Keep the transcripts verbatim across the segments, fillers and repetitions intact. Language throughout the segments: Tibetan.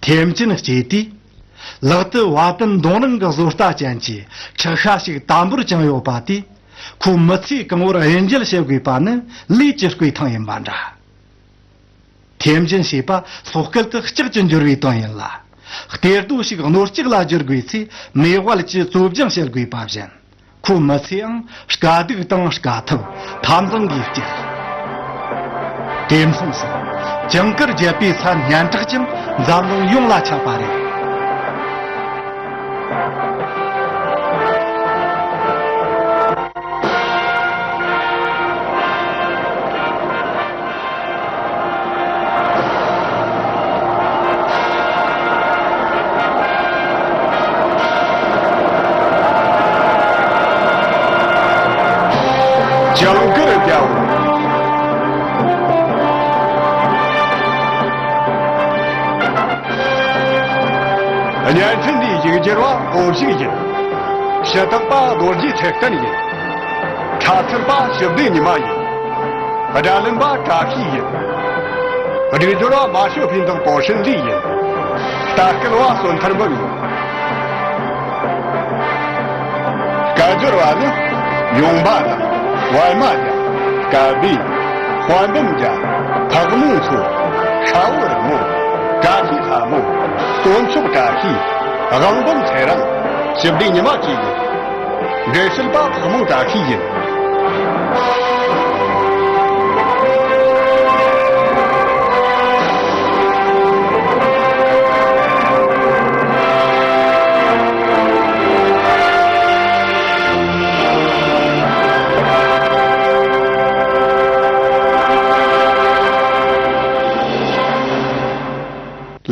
ཐེམ་ཅིན་སྐྱེས་དུས། ལག་ཏུ་བ་དན་མདུང་རིང་གི་བཟོ་ལྟ་ཅན་གྱི་ཁྲི་ཤ་ཞིག་དམ་པོར་བཅངས་ཡོད་པ་དེས། ཁོའི་མི་ཚེ་གང་བོར་གཡུལ་འགྱེད་བྱེད་དགོས་པ་ནི་ལས་ཀྱི་བསྐོས་ཐང་ཡིན་པ་འདྲ། ཐེམ་ཅིན་ཞེས་པ་སོག་སྐད་དུ་ལྕགས་ཀྱི་འགྱུར་བའི་དོན་ཡིན་ལ། གཏེར་རྡོ་ཞིག་རྣོ་ལྕགས་ལ་བསྒྱུར་དགོས་ཚེ་མེ་དབལ་གྱིས་བཙོ་སྦྱང་བྱེད་དགོས་པ་བཞིན། ཁོའི་མི་ཚེའང་དཀའ་སྡུག་དང་དཀའ་ཐུབ་འཐབ་འཛིང་གིས་བསྐྱལ། དེ་མཚུངས་སུ། ཇིང་གུར་རྒྱལ་པོའི་ས་སྙན་གྲགས་ཀྱང་འཛམ་གླིང་ཡོངས་ལ་ཁྱབ་པ་རེད། ཇིང་གུར་རྒྱལ་པོ། བརྙན་འཕྲིན་འདིའི་ཡིག་སྒྱུར་བ་ཨོ་བཞུགས་ཡིན། ཞུ་དག་པ་རྡོ་རྗེ་ཚེ་བརྟན་ཡིན། འཁྲབ་ཚུལ་པ་ཞི་བདེ་ཉི་མ་ཡིན། སྒྲ་ལེན་པ་བཀྲ་ཤིས་ཡིན། སྒྲིག་སྦྱོར་བ་མ་ཤོ་ཕིན་དང་པོ་ཧྲིན་ལི་ཡིན། ལྟ་སྐུལ་བ་བསོད་ཐར་འབུམ་ཡིན། སྐད་སྦྱོར་བ་ནི། ཡུང་པ་དང་། ཝའི་མ་རྒྱ། སྐལ་བྷེ། དཔལ་འབུམ་རྒྱ། ཕག་མོ་མཚོ། ཤ་བོ་རི་མོ། བཀྲ་ཤིས་ལྷ་མོ། སྟོན་མཆོག་བཀྲ་ཤིས། དབང་འབུམ་ཚེ་རིང་། ཞི་བདེ་ཉི་མ་བཅས་ཡིན། འགྲེལ་བཤད་པ་ཕག་མོ་བཀྲ་ཤིས་ཡིན།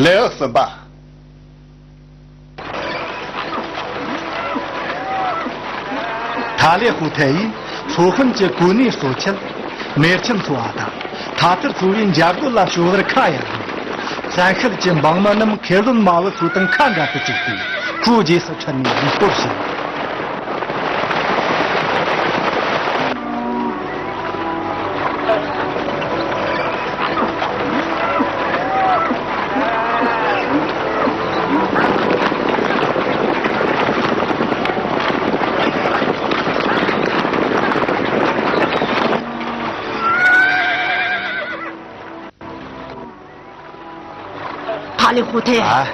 ལེའུ་གསུམ་པ། ཐ་ལེ་ཧུ་ཐེ་ཡིས་ཚོ་དཔོན་གྱི་གོ་གནས་གཙོ་ཆེད་མེར་ཆེན་ཚོ་བ་དང་ཐ་ཐར་ཚོ་བའི་འཇབ་རྒོལ་ལ་ཞོར་བར་ཁ་གཡར་རུང་། བཙན་ཤེད་ཀྱི་འབངས་མི་རྣམས་ཁེ་ལོན་མ་བུ་ཚོ་དང་ཁ་འབྲལ་དུ་བཅུག་སྟེ་ཁོའི་རྗེས་སུ་ཁྲིད་ནས་ཡིག་སྐོར་བྱས། ཐ་ལེ་ཧུ་ཐེ། ཨ།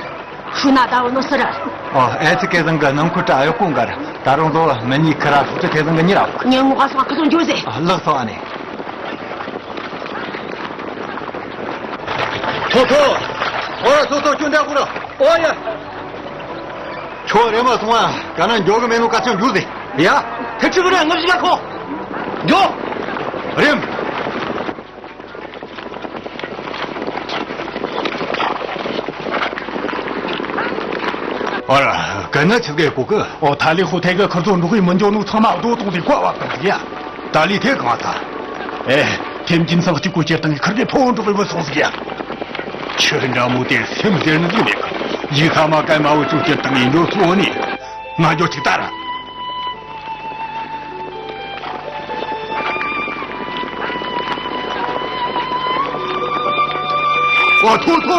ཤུ་ན་ད་བུ་ནོ་སི་ར། ཨོ། ཨེ་ཙི་ཀེ་ཟང་གི་ནང་ཁུལ་དྲ་ཨ་ཡོ་ཀུང་གར་ད་རུང་ལོ་མི་གཉིས་ཁི་ར་ཧུ་ཙི་ཀེ་ཟང་གི་གཉིས་ར། ཉེ་མོ་ག་སོང་ཁི་སོང་འཇུ་ཟེ། ཨ། ལགས་སོ་ཨ་ནེ། ཐོ་ཐོ། ཨོ་ར་ཐོ་ཐོ་ཁྱོད་འདྲ་ཁུ་ར། ཨོ་ཡ། ཁྱོད་རེམ་མ་སོང་ཨ། ག་ན་འགྱོ་གི་མེད་ནོ་སྐར་ཆ་འཇུ་ཟེ། ཡ། ཐེ་ཁྲི་གི་ར་ངར་ཞིག་ལ་ཁོ། འགྱོ། རེམ། ཨ་ར། གན་ན་ཆི་གེ་གོ་གི། ཨོ། ཐ་ལེ་ཧུ་ཐེ་གི་ཁུར་ཚོ་འགྲོ་གི་མི་འགྱོ་ནོ་ཚང་མ་རྡོ་དང་དེ་བཀའ་བ་གང་ཟིག་ཡ། ད་ལི་ཐེ་གང་ཐ། ཨེ། ཐེམ་ཅིན་སང་གཅིག་གོ་ཁྱེར་དང་ཁུར་གི་ཕོ་འགྲོ་གི་བུ་སོང་ཟིག་ཡ། ཁྱི་འདྲ་མོ་དེ་སེམས་ཟེར་ནི་ཟིག་མེད་གི། ཡིག་ཚང་མ་གན་མ་བུ་ཆུ་ཁྱེར་དང་ཡིན་འགྲོ་སོང་ནི། ང་འགྱོ་ཅིག་ད་ར། ཨོ་ཐོ་ཐོ།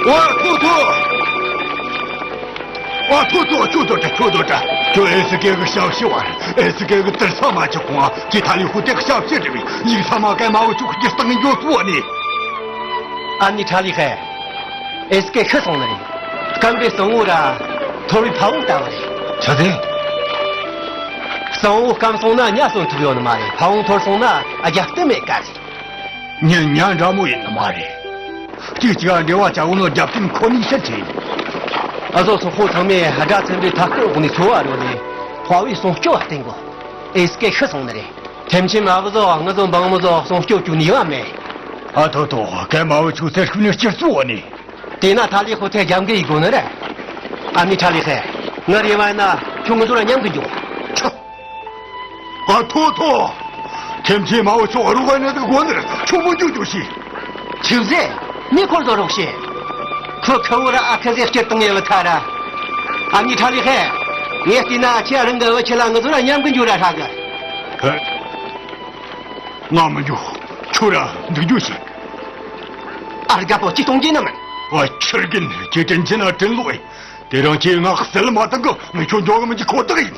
ཨོ་ཐོ་ཐོ། ཨོ་ཐོ་ཐོ། ཁྱོད་དོ་ད། ཁྱོད་དོ་ད། ཁྱོད་ཨེ་སི་ཀེ་གི་ཞབས་ཕྱི་བ་རེད། ཨེ་སི་ཀེ་གི་དུར་ས་མ་ཆག་གོང་ཨ། ཁྱེད་ཐ་ལི་ཧུ་ཐེ་གི་ཞབས་ཕྱི་རེད་བས། ཡིག་ཚང་མ་གན་མ་བུ་ཆུ་ཁྱེར་དང་ཡིན་འགྱོ་སོང་ནི། ཨ་ནི་ཁྲ་ལི་ཧེ། ཨེ་སི་ཀེ་ཤི་སོང་ནི་རེད། སྐམ་པའི་གཙང་བོ་ར་འཐོར་བའི་ཕ་བོང་ལྟ་བུ་རེད། ཆི་ཟེར། གཙང་བོ་སྐམ་སོང་ན་ཉ་གསོན་ཐུབ་ཡོད་ནི་མ་རེད། ཕ་བོང་འཐོར་སོང་ན་རྒྱབ་རྟེན་མེད་ཀ་རེད། ཉ་ཉ་འདྲ་མོ་ཡིན་ནི་མ་རེད། གཅིག་གཅིག་འབྲེལ་བ་བྱ་བོ་ནོ་རྒྱབ་རྟེན་ཁོ་ནའི་ཕྱིར་ཁྲིད་ཡིན། ཨ་ཟོ་སོག་པོ་ཚང་མས་དགྲ་ཚན་པའི་མཐའ་སྐོར་འོག་ནས་འཚོ་བ་རོལ་ནས་དཔའ་བོའི་སྲུང་སྐྱོབ་བ་བསྟེན་གོ། ཨེ་སི་ཀེ་ཤི་སོང་ནི་རེད། ཐེམ་ཆེན་མ་བུ་ཟོ་ང་ཚོ་འབངས་མི་ཚོ་སྲུང་སྐྱོབ་བཅུག་ནུས་པ་མེད། ཨ་ཐོ་ཐོ། གན་མ་བུ་ཆུ་ཚེ་ཤུལ་ནས་སྤྱིར་གཙོ་བོ་ནི། དེས་ན་ཐ་ལི་ཧུ་ཐེ་རྒྱབ་འགལ་ཡི་དགོས་ནི་རེད། ཨ་ནི་ཁྲ་ལི་ཧེ། ང་རེ་བ་ཡིན་ན་ཁྱོད་ང་ཚོ་ལ་མཉམ་གི་འཇུག་ཆོག་ཨ་ཐོ་ཐོ། ཐེམ་ཆེན་མ་བུ་ཆུ་རུ་ག་ནི་དུ་དགོས་ནི་རེད། ཆུ་མོ་འཇུག་འཇུག་ཤི། ཆི་ཟེ། མི་ཁོར་ཚོ་རོགས་ཤེས། ཁོ་ཁ་བོ་ར་ཨ་ཁ་ཟེ་སྐྱིད་བཏང་ཡོད་ལ་ཐ་ར། ཨ་ནི་ཁྲ་ལི་ཧེ། ངས་བལྟས་ན་ཁྱེད་རང་གི་བུ་ཁྱེད་ལ་ང་ཚོ་ལ་མཉམ་གི་འཇུག་ར་ཧྲ་གི། ཧེ། ང་མི་འཇུག་ཁྱོད་ར་འདུག་རྒྱུ་ཞིག་ཨ་རྒད་པོ་ཅི་གཏོང་རྒྱུ་ནི་མིན། ཨ། ཁྱི་རྒན། ཁྱེད་དྲིན་ཆེན་ན་དྲིན་ལོག་ཡིན། དེ་རིང་ཁྱེད་ང་བསད་མ་བཏང་གི་ངས་ཁྱོད་འཇོག་གི་མི་འཇུག་ཁོ་ཐག་ཡིན།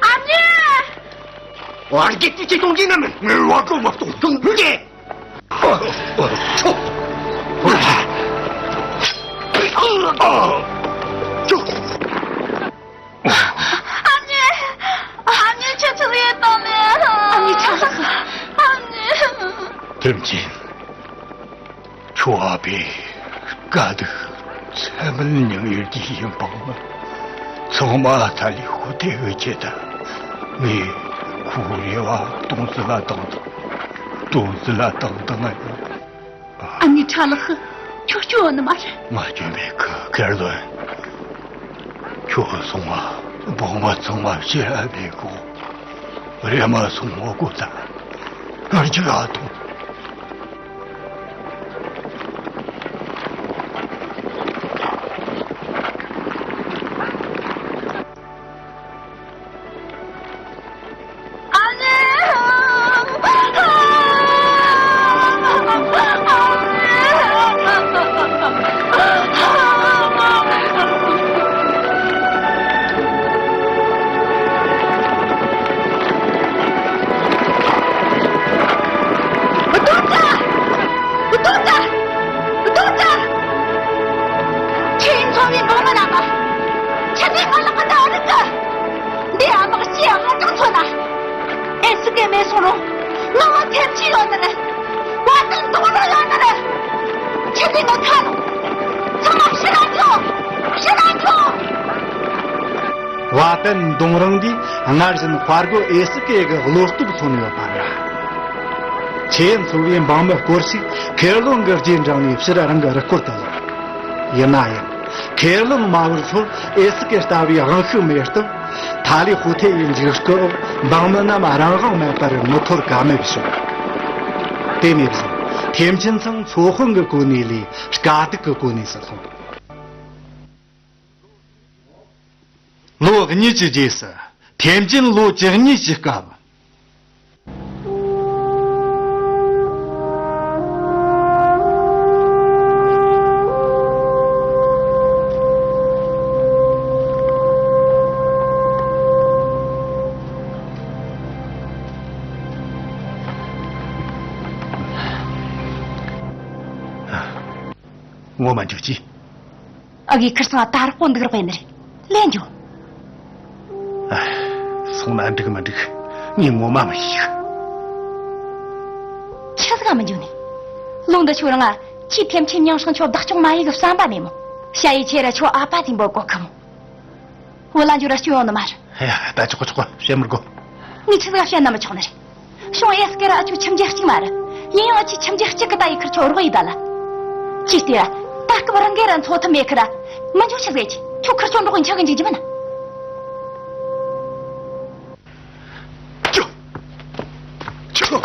ཨ་མྱེས། ཨ། རྒྱལ་གྱི་ཅི་གཏོང་གི་ན་མིན། ངས་བ་གོ་མ་གཏོང་གཏོང་གི། ཨ། ཨ། ཨ། ཨ། ཨ། ཨ། ཨ་མྱེས། ཨ་མྱེས། ཁྱེད་ཆི་ཟིག་ཡེད་བཏང་ནས། ཨ་མྱེས། ཆ་ལགས། ཨ་མྱེས། ཐེམ་ཆེན། ཁྱོད་ཨ་ཕའི་དཀའ་སྡུག་ཚད་མེད་མྱངས་ཡོད་ཀྱི་ཡིན་པ། ཚང་མ་ཐ་ལི་ཧུ་ཐེ་གི་ཆེད་དུ། ངས་ཁོའི་རེ་བ་སྟོང་ཟིག་ལ་བཏང་དང་། སྟོང་ཟིག་ལ་བཏང་དང་ང་ཡོད། ཨ་ནི་ཁྲ་ལགས། ཁྱོད་སྐྱོན་ནི་མ་རེད། ང་སྐྱོན་མེད་གི། ཁེར་ལོན། ཁྱོད་སོང་ང་བང་མ་ཚང་མ་ཕྱིར་ཨ་མེད་གོ། རེ་མ་སོང་ངོ་གོ་ད། ཨར་ཅི་ཨ་ཐུང་། རྡོག་རྩ། རྡོག་རྩ། རྡོག་རྩ། ཁྱེད་ཚོ་བའི་འབངས་མི་རྣམས། ཁྱེད་ཚོས་ང་ལ་ཕན་ཐོགས་རིགས་གི། འདི་ཨ་མག་སྐྱེས་ཨ་མག་གྲངས་ཚོ་ན། ཨེ་སི་ཀེ་མེད་སོང་རུང་། ང་བ་ཐེབས་ཀྱི་ཡོད་ནི་རེད། བ་དན་མདུང་རོ་ཡོད་ནི་རེད། ཁྱེད་ཚོས་ང་ཁ་ནོ། ཚང་མ་ཕྱིར་ར་འགྱོ། ཕྱིར་ར་འགྱོ། བ་དན་མདུང་རིང་འདིས་སྔར་བཞིན་དཔའ་རྒོད་ཨེ་སི་ཀེ་གི་བློ་སྟོབས་མཚོན་ཡོད་པ་རེད། ཁྱེད་ཚོ་བའི་འབངས་མི་སྐོར་ཞིག་ཁེར་ལོན་གྱི་རྗེས་འབྲངས་ནས་ཕྱིར་རང་གི་རུ་སྐོར་དུ་ལོག་ཡིན་ན་ཡང་། ཁེར་ལོན་མ་བུར་ཚོར་ཨེ་སི་ཀེ་ལྟ་བུའི་དབང་ཤུགས་མེད་སྟབས། ཐ་ལི་ཧུ་ཐེ་ཡི་འཇིགས་སྐུལ་འོག་འབངས་མི་རྣམས་རང་དབང་མེད་པར་མི་འཐོར་ཀ་མེད་བྱུང་། དེ་ནས་བཟུང་ཐེམ་ཆེན་ཚང་ཚོ་དཔོན་གྱི་གོ་གནས་ལས་དཀའ་སྡུག་གི་གོ་གནས་སུ་ལྷུང་། ལོ་གཉིས་ཀྱི་རྗེས་སུ་ཐེམ་ཆེན་ལོ་བཅུ་གཉིས་ཀྱི་སྐབས། ངོ་མ་འཇུག་ཅིག་ཨ་གི་ཁིར་ཚང་ད་རག་པོ་འདུག་རག་པ་ཡིན་ནི་རེད། ལན་འཇོག་ཨ། སོང་ན་འགྲིག་མི་འགྲིག་ངས་ངོ་མ་མི་ཤེས། ཆི་ཟིག་ག་མི་འཇུག་ནི། ལོ་འདི་ཆོ་རང་ང་ཁྱི་ཐེམ་ཆེན་མྱང་སྲང་ཆོ་བདག་སྐྱོང་མ་ཡེ་གི་བསམ་པ་མེད་མོ། ཞ་ཡི་ཆེ་ར་ཆོ་ཨ་ཕ་ཟིན་པོ་གོ་ཁི་མོ། བུ་ལ་འཇུ་ར་སྐྱོ་ཡོང་ནི་མ་རེད། ཧེ་ཡ། ད་ཆོག་གོ་ཆོག་གོ་བཤད་མི་དགོ་ངས་ཆི་ཟིག་ག་བཤད་ན་མི་ཆོག་ནི་རེད། གཞུང་ཨེ་སི་ཀེ་ར་ཨ་ཆོ་ཁྱིམ་རྒྱུད་གཅིག་མ་རེད། ཡིན་ཡང་ཨ་ཆི་ཁྱིམ་རྒྱུད་གཅིག་གི་ད་ཡི་ཁིར་ཆོ་རོགས་ཡི་ད་ལ། ཅི་སྟེ་ར། ད་སྐབས་རང་གི་ར་འཚོ་ཐུབ་མེད་ཁི་ར། མི་འཇུག་ཆི་ཟེར་གི། ཁྱོད་ཁིར་ཆོ་འགྲོགས་འཆི་གི་འཇུག་རྒྱུ་མིན་ན། ཅོ། ཅོ།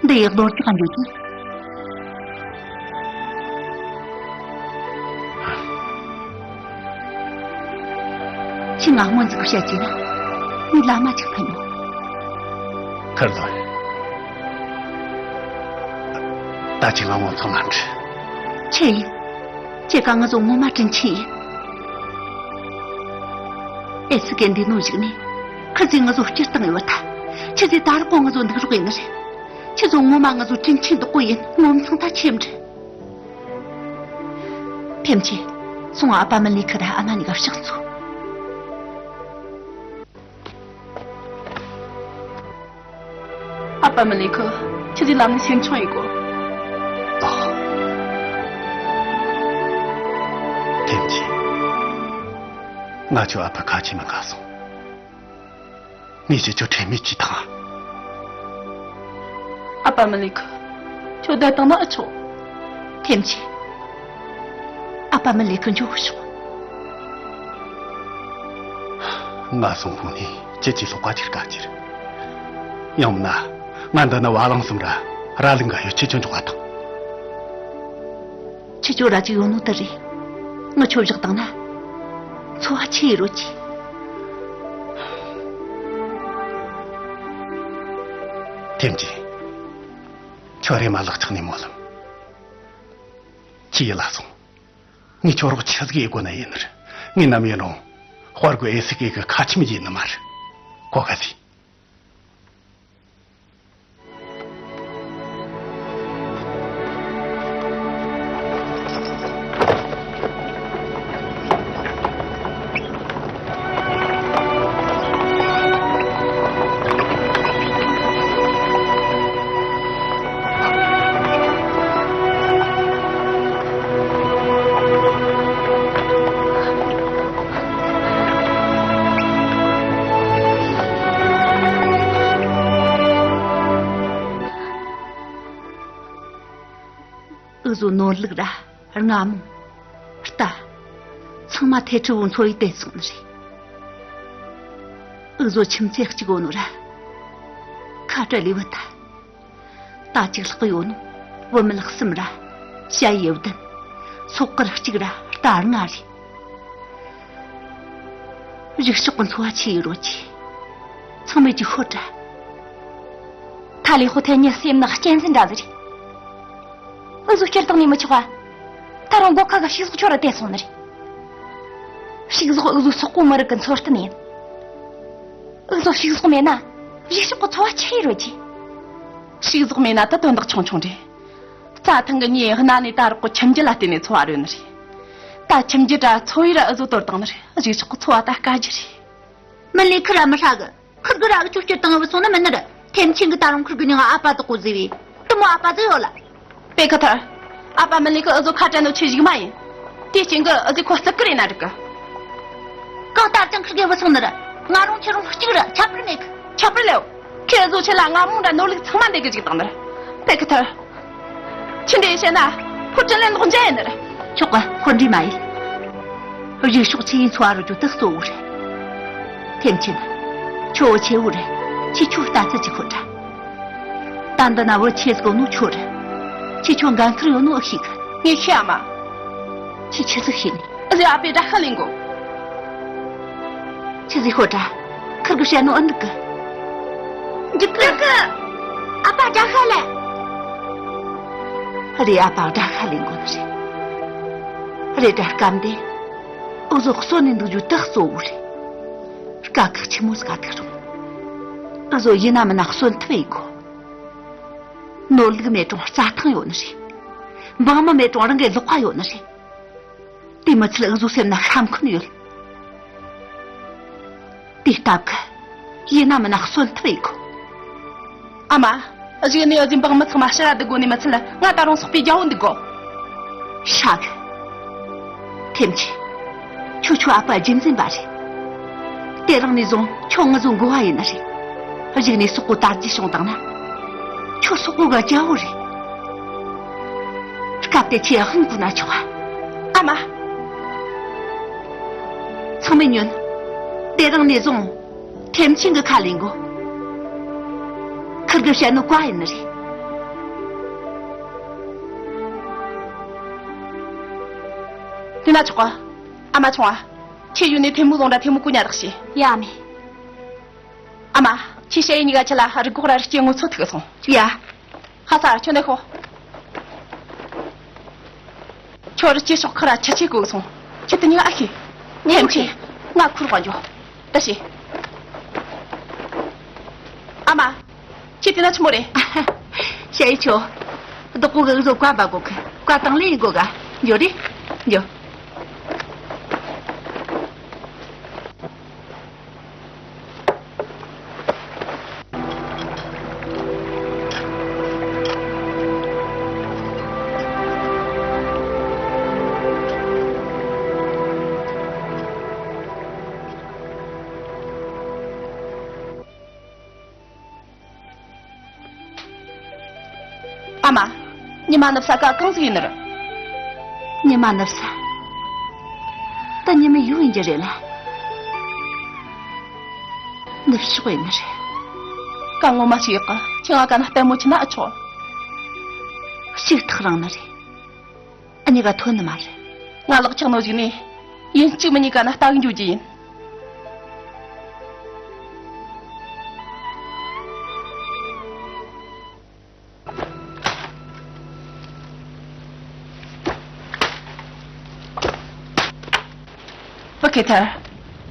འདི་ཡི་ལོ་རྒྱག་འགྲོ་གི། ཁྱི་ང་སྔོན་ཟིག་བཤད་ཀྱི་ན། ངའི་ལ་མ་ཆགས་ཕན་ཡོད། ཁར་ལོ། ད་ཁྱི་ང་ངོ་ཚང་མ་འདྲི། ཆི་ཡིན། ཁྱེད་ཀ་ང་ཚོ་ངོ་མ་དྲིན་ཆེན་ཡིན། ཨེ་སི་ཀེ་འདི་ནོ་ཞིག་ནས་ཁི་ཚོས་ང་ཚོ་སྐྱིད་བཏང་ཡོད་ད། ཁྱི་ཚོས་ད་རག་པོ་ང་ཚོ་འདུག་རོགས་ཡིན་ནི་རེད། ཁྱི་ཚོ་ངོ་མ་ང་ཚོ་དྲིན་ཆེན་འདུག་གོ་ཡིན། ངོ་མཚང་ད་ཆེམ་འདྲི། ཐེམ་ཆེ། སོང་ཨ་ཕ་མི་ལི་ཁི་ད་ཨ་མ་གཉིས་ཀ་ཕྱག་འཚོ། ཨ་ཕ་མི་ལི་ཁི། ཁྱེད་ཀྱི་ལམ་ནས་སེམས་ཆུང་ཡིན་གོ། ཨ། ཐེམ་ཆེ། ང་ཁྱོད་ཨ་ཕ་ཁ་ཆེ་མི་དགའ་སོང་། ངས་ཁྱེད་ཁྱོད་ཁྲེལ་མེད་ཅིག་དང་། ཨ་ཕ་མི་ལི་ཁི། ཁྱོད་བསྡད་བཏང་ན་ཨེ་ཆོག་ཐེམ་ཆེ། ཨ་ཕ་མི་ལི་ཁི་འཇོག་ཤོག་ང་སོང་ཁོང་ནས་ཁྱེད་ཀྱི་ལྷག་པ་ཅིག་དཀའ་ཁྱེར། ཡང་མིན་ན་ང་འདི་ན་བ་ལང་གསུམ་ར་ར་ལུག་འགའ་ཡོད། ཁྱེད་ཀྱི་འཇོག་པ་དང་། ཁྱེད་ཀྱི་ར་ཅིག་ཡོད་ནོ་དེ་རེད། ངི་ཁྱོད་བཞག་བཏང་ན་འཚོ་བ་ཆི་ཡི་རོལ་གྱི། ཐེམ་ཅི། ཁྱོད་རེ་མ་ལག་ཆགས་ནས་མོ་ལམ། ཁྱི་ཡི་ལ་སོང་། ངས་ཁྱོད་རོགས་ཆི་ཟིག་ཡེད་དགོ་ན་ཡིན་ནི་རེད། ངས་ནམ་ཡིན་རུང་དཔའ་རྒོད་ཨེ་སི་ཀེ་གི་ཁ་ཆེམས་ཡིན་ནི་མ་རེད། གོ་ག་ཟིག། འུ་ཟོ་ནོར་ལུག་ར་རྔ་མོང་རྟ། ཚང་མ་ཐལ་ཁྲི་བོ་མཚོ་ཡི་བལྟས་སོང་ནི་རེད། འུ་ཟོ་ཁྱིམ་མཚེས་གཅིག་ཡོད་ནོ་ར། ཁ་བྲལ་ལས་བུད་ཐལ། རྟ་གཅིག་ལྷག་ཡོད་ནོ། བུད་མེད་གསུམ་ར། ཞ་ཡི་བདུན། སོག་དཀར་གཅིག་ར་རྟ་ལྔ་རེད། རིག་ཤོག་གི་འཚོ་བ་ཆི་ཡི་རོལ་གྱི། ཚང་མས་ཅིག་ཤོད་དྲ། ཐ་ལི་ཧོ་ཐལ་ཉི་སེམས་ནག་གཅན་གཟན་འདྲ་ཟིག་རེད། འུ་ཟོ་སྤྱིར་བཏང་ནས་མི་ཆོག་པ། ད་རུང་སྒོ་ཁ་གི་ཕྱུགས་ཟོག་ཁྱོད་ར་བལྟས་སོང་ནི་རེད། ཕྱུགས་ཟོག་འུ་ཟོ་སོག་པོ་མི་རིགས་ཀྱི་འཚོ་རྟེན་ཡིན། འུ་ཟོ་ཕྱུགས་ཟོག་མེད་ན་རིག་ཤོག་གི་འཚོ་བ་ཆི་ཡི་རོལ་གྱི། ཕྱུགས་ཟོག་མེད་ན་ད་དོན་དག་ཆུང་ཆུང་རེད། རྩྭ་ཐང་གི་མྱིའི་གནའ་ནས་ད་རག་གོ་ཁྱིམ་རྒྱུད་ལ་བརྟེན་ནས་འཚོ་བ་རོལ་ནི་རེད། ད་ཁྱིམ་རྒྱུད་ར་འཚོ་བའི་ར་འུ་ཟོ་དོར་བཏང་ནི་རེད། རིག་ཤོག་གི་འཚོ་བ་ད་དཀའ་རྒྱུ་རེད། མི་ལས་ཁུར་ར་མི་ཧྲ་གི། ཁུར་གི་ར་གི་ཅུ་སྐྱོར་བཏང་བུད་སོང་ན་མིན་ནི་རེད། ཐེམ་ཆེན་གི་ད་རུང་ཁུར་གི་མྱིང་ཨ་ཕ་དག་གོ་ཟེར་བས། དུ་མོ་ཨ་ཕ་ཟིག་ཡོད་ལ། པེ་ཁ་ཐར། ཨ་ཕ་མི་ལས་གི་འུ་ཟོ་ཁ་བྲལ་ནོ་ཆི་ཞིག་མ་ཡིན། དེའི་རྐྱེན་གི་འུ་ཟོས་ཁོ་བརྩི་གི་རེད་ན་འགྲིག་གི། གང་ལྟར་ཀྱང་ཁུར་གི་བུད་སོང་ནི་རེད། ང་རང་ཁྱེད་རང་གཅིག་རེད། ཁྱད་པར་མེད་གི། ཁྱད་པར་ལེའོ། ཁྱེད་འུ་ཟོ་ཆེ་ལ་རྔ་མོང་འདྲ་ནོར་ལུག་ཚང་མ་འདེད་གི་བཅུག་བཏང་ནི་རེད། པེ་ཁ་ཐར། ཆི་འདྲ་བཤད་ན་ཕོ་བྲང་ལས་ལོག་འཇལ་ཡིན་ནི་རེད། ཆོག་གི། ཁོ་འདྲི་མ་ཡིན། རིག་ཤོག་ཆི་ཡིན་འཚོ་བ་རོལ་རྒྱུ་དེ་གཙོ་བོ་རེད། ཐེམ་ཆེན། ཁྱོད་བུ་ཆེ་བོ་རེད། ཁྱེད་ཁྱོད་ལྟ་ཚུལ་གྱི་ཁོ་འདྲ། ད་འདི་ན་བུ་ཆེ་ཟིག་ཡོད་ནོ་ཁྱོད་རེད། ཁྱེད་ཁྱོད་འགན་ཁུར་ཡོད་ནོ་ཨེ་ཤེས་གི། ངས་ཤེས་ཨ་མ། ཁྱེད་ཆི་ཟིག་ཤེས་ནི། འུ་ཟོས་ཨ་ཕའི་དགྲ་ཤ་ལེན་གོ། ཆི་ཟིག་ཤོད་དྲ། ཁུར་གི་བཤད་ནོ་ཨེ་འགྲིག་གི། འགྲིག་གི། ཨ་ཕ་དགྲ་ཤ་ལེན། རེད། ཨ་ཕ་དགྲ་ཤ་ལེན་གོ་ནི་རེད། རེད་དྲ། སྐབས་འདི་འུ་ཟོ་གསོན་ནས་འདུག་རྒྱུ་དེ་གཙོ་བོ་རེད། དཀའ་ཁག་ཆེན་མོ་ཟིག་ག་ཐུག་རུང་། འུ་ཟོ་ཡིན་ན་མིན་ན་གསོན་ཐུབ་ཡིན་གོ། ནོར་ལུག་མེད་རུང་རྩྭ་ཐང་ཡོད་ནི་རེད། འབངས་མི་མེད་རུང་རང་གི་ལག་པ་ཡོད་ནི་རེད། དེ་མི་ཚད་འུ་ཟོ་སེམས་ན་ཤ་འཁོན་ཡོད། དེ་སྟབས་ཀྱིས་ཡིན་ན་མིན་ན་གསོན་ཐུབ་ཡིན་གོ། ཨ་མ། གཞུག་ནས་འུ་ཟོས་འབངས་མི་ཚང་མ་ཕྱིར་ར་སྡུད་དགོ་ནི་མི་ཚད་ང་ད་རུང་སོག་པོའི་རྒྱལ་པོ་འདུག་གོ། ཧྲ་གི། ཐེམ་ཆེན། ཁྱོད་ཁྱོད་ཨ་ཕ་རྒྱུ་འཛིན་པ་རེད། དེ་རིང་ནས་བཟུང་ཁྱོད་ང་ཚོའི་འགོ་བ་ཡིན་ནི་རེད། གཞུག་ནས་སོག་པོ་དར་རྒྱས་བྱུང་བཏང་ན། ཁྱོད་སོག་པོ་གི་རྒྱལ་པོ་རེད། སྐབས་དེ་ཁྱེད་དབང་བསྐུར་ན་ཆོག་ཨ། ཨ་མ། ཚང་མས་ཉོན། དེ་རིང་ནས་བཟུང་ཐེམ་ཆེན་གྱི་ཁ་ལེན་དགོ། ཁུར་གི་བཤད་ནོ་བཀའ་ཡིན་ནི་རེད། དེ་ན་ཆོག་ག། ཨ་མ་ཆུང་ང་། ཁྱེད་ཡུལ་ནས་ཐེ་མུ་ལོང་འདྲ་ཐེ་མུ་ཀུ་ཉ་རག་ཤི། ཡ་མེ། ཨ་མ། ཁྱེད་ཞ་ཡི་གཉིས་ཀ་ཁྱེད་ལ་རི་གོག་ར་རི་སྐྱེས་ངོ་ཚོ་ཐུག་སོང་། ཡ། ཧ་ས་ཁྱོད་འདི་ཤོག། ཁྱོད་རི་སྐྱེས་ཤོག་ཁ་ར་ཆ་ཆེ་གོ་སོང་། ཁྱེད་དེ་གཉིས་ཀ་ཨ་ཤི། ངས་ཐེམ་ཆེ། ང་ཁུར་གང་འཇོག་ད་ཤི། ཨ་མ། ཁྱེད་དེ་ན་ཆི་མོ་རེད། ཞ་ཡི་ཆོ། བདག་པོ་གི་འུ་ཟོ་བཀའ་འབག་གོ་གི། བཀའ་དང་ལེན་ཡེད་གོ་ག། འགྱོ་རེ། འགྱོ། ཨ་མ། ཉི་མ་ནུབ་ས་ཀ་གང་ཟིག་ཡིན་ནི་རེད། ཉི་མ་ནུབ་ས། ད་ཉི་མ་ཡོད་ཡིན་རྒྱུ་རེད་ལ། ནུབ་ཕྱོགས་ཡིན་ནི་རེད། གང་ངོ་མ་ཞིག་ཡོད་གི། ཁྱེད་ང་ག་ན་ལྟད་མོ་ཆི་ན་ཨེ་ཆོག་ཞིག་ཐག་རིང་ནི་རེད། ཨ་ནི་ག་ཐོན་ནི་མ་རེད། ང་ལག་ཆགས་ནོ་ཞིག་ནས་ཡིན་གཅིག་མིན་གཉིས་ག་ན་ལྟ་གི་འཇུག་རྒྱུ་ཡིན། བུ་ཁེ་ཐར།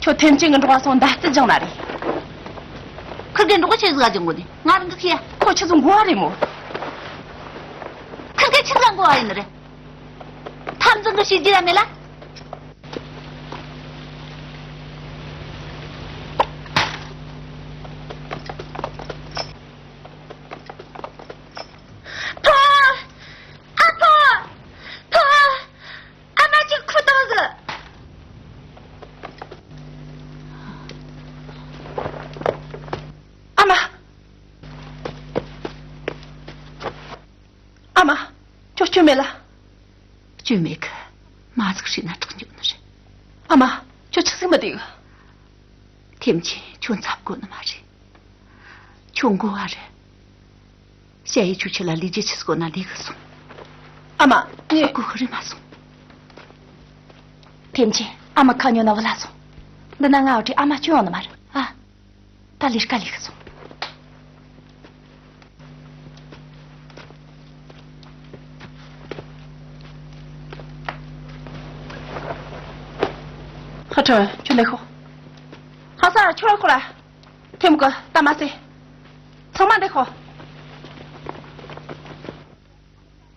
ཁྱོད་ཐེམ་ཆེན་གི་འགྲོགས་སོང་མདའ་རྩེད་སྦྱངས་ན་རེད། ཁིར་གེ་འགྲོགས་ཆེ་ཟིག་ག་སྦྱངས་གོ་ནི་ང་རང་གི་ཁྱེད། ཁོ་ཆི་ཟིག་འགོ་བ་རེད་མོ། ཁིར་གེ་ཆི་ཟིག་འགོ་བ་ཡིན་ནི་རེད། ཐབ་ཚང་གི་ཤེས་རྒྱུ་ར་མེད་ལ། ཕོ། ཨ་ཕོ། ཕོ། ཨ་མ་ཅིག་ཁུ་བཏང་ཟིག་ཨ་མ། ཨ་མ། ཁྱོད་སྐྱོན་མེད་ལ། སྐྱོན་མེད་གི། མ་ཟིག་བྱས་ན་དྲག་འགྱོ་ནི་རེད། ཨ་མ། ཁྱོད་ཆི་ཟིག་མི་བདེ་གི། ཐེམ་ཆེན་ཁྱོད་འཚབ་དགོས་ནི་མ་རེད། ཁྱོད་འགོ་བ་རེད། ཞ་ཡིས་ཁྱོད་ཆི་ལ་ལས་རྒྱུ་ཆི་ཟིག་དགོས་ན་ལས་གི་སོང་། ཨ་མ། ངས་དགོས་གི་རེད་མ་སོང་། ཐེམ་ཆེན་ཨ་མ་ཁ་ཉོ་ན་བུ་ལ་སོང་། འདི་ན་ང་བ་དྲི་ཨ་མ་སྐྱོན་ཡོང་ནི་མ་རེད་ཨ། ད་ལས་ཀ་ལས་གི་སོང་། ཧ་ཁྲ་ཁྱོད་ལས་ཤོག་ཧ་ས་ཁྱོད་ཁོ་ར། ཐེམ་གི་ད་མ་ཟེ། ཚང་མ་འདེགས་ཤོག་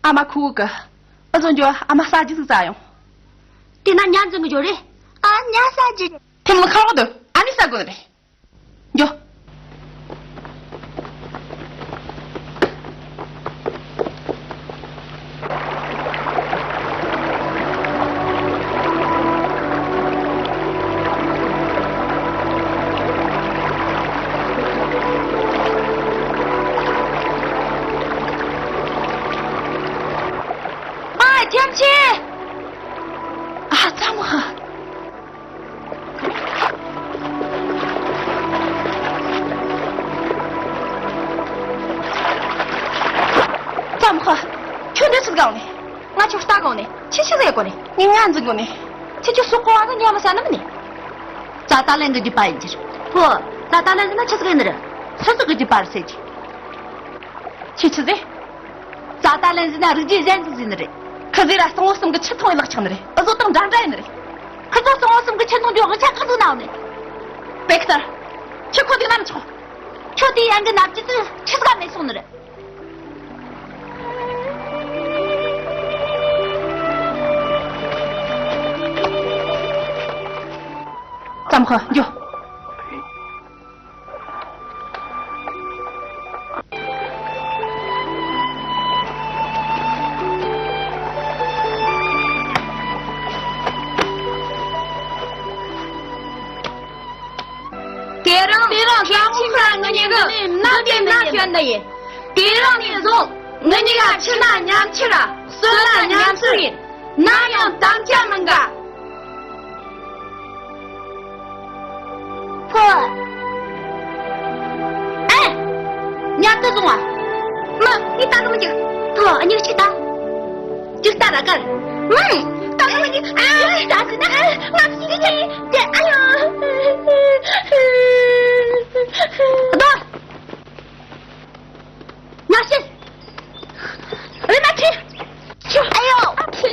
ཨ་མ་ཁུ་གི། ཨ་ཟོ་འགྱོ་ཨ་མ་ཟ་རྒྱུ་ཟིག་ཟ་ཡོང་། དེ་ན་ཉ་འཛིན་གི་འགྱོ་རེད། ཨ་ཉ་ཟ་རྒྱུ་རེད། ཐེམ་ལ་ཁ་རོག་དུ་ཨ་ནི་ཟ་དགོས་རེད། འགྱོ། ཨ་ཐེམ་ཆེན། ཨ་ཙམ་ཧ། ཙམ་ཧ། ཁྱོད་འདི་ཚོ་སྒང་ནས། ང་ཁྱོད་ལྟ་དགོས་ནས་ཁྱི་ཁྱི་ཟེར་དགོས་ནས་ངས་ང་འཛིན་དགོས་ནས། ཁྱི་ཁྱི་སོག་གོ་བ་ཟ་ཉམས་ཟ་ནི་མིན་ནས། རྩ་ད་ལན་གི་རྒྱུད་པ་ཡིན་གྱི་རེད། ཧོ། རྩ་ད་ལན་ཟེར་ན་ཆི་ཟིག་ཡིན་ནི་རེད། སུ་ཟིག་གི་རྒྱུད་པ་རེད་ཟེར་གྱི། ཁྱི་ཁྱི་ཟེར། རྩ་ད་ལན་ཟེར་ན་རིགས་རྒྱུད་གཞན་ཟིག་ཟེར་ནི་རེད། ཁི་ཟེར་ར་སྟོང་བོ་གསུམ་གི་ཆུ་འཐུང་བའི་ལག་ཆགས་ནི་རེད། འུ་ཟོ་དང་འདྲ་འདྲ་ཡིན་ནི་རེད། ཁི་ཚོ་སྟོང་བོ་གསུམ་གི་ཆུ་འཐུང་རྒྱུ་དབང་ཆ་གང་ཟིག་ན་ཡོད་ནི། པེག་ཏར། ཁྱི་ཁོ་ཟིག་ན་མི་ཆོག་ཁྱོད་དེའི་ཡན་གི་ནབ་ཀྱི་ཚུལ་ཆི་ཟིག་མེད་སོང་ནི་རེད། ཙམ་ཁོ་འགྱོ། དེ་རིང་དེ་རིང་ཁྱེད་ཆིང་ཁ་ངེད་གཉིས་ཀྱི་ནམ་གྱི་ནམ་ཁྱོད་འདི་ཡིན། དེ་རིང་ནས་བཟུང་ངེད་གཉིས་ཀ་ཕྱི་ན་མཉམ་ཕྱིར་གསོན་ན་མཉམ་གསོན་ཡིན། ནམ་ཡང་དམ་བཅའ་མི་འགལ། ཕོ། ཨེ། ཉལ་དུ་སོང་བ། མ། ངས་ལྟ་གི་མི་འཇུག་ཕོ། ཨ་ཉིག་ཅིག་ལྟ། ཅིག་ལྟ་ར་གར། མ། ལྟ་གི་མི་འཇུག་ཨ། ཅིག་ལྟ་ཟེར་ན། ང་ཞིག་ཅིག་ཨ་ཡོ། ཨ་ད། ང་ཤི། རེ་མ་ཁྱི། ཁྱི། ཨ་ཡོ། ཁྱི་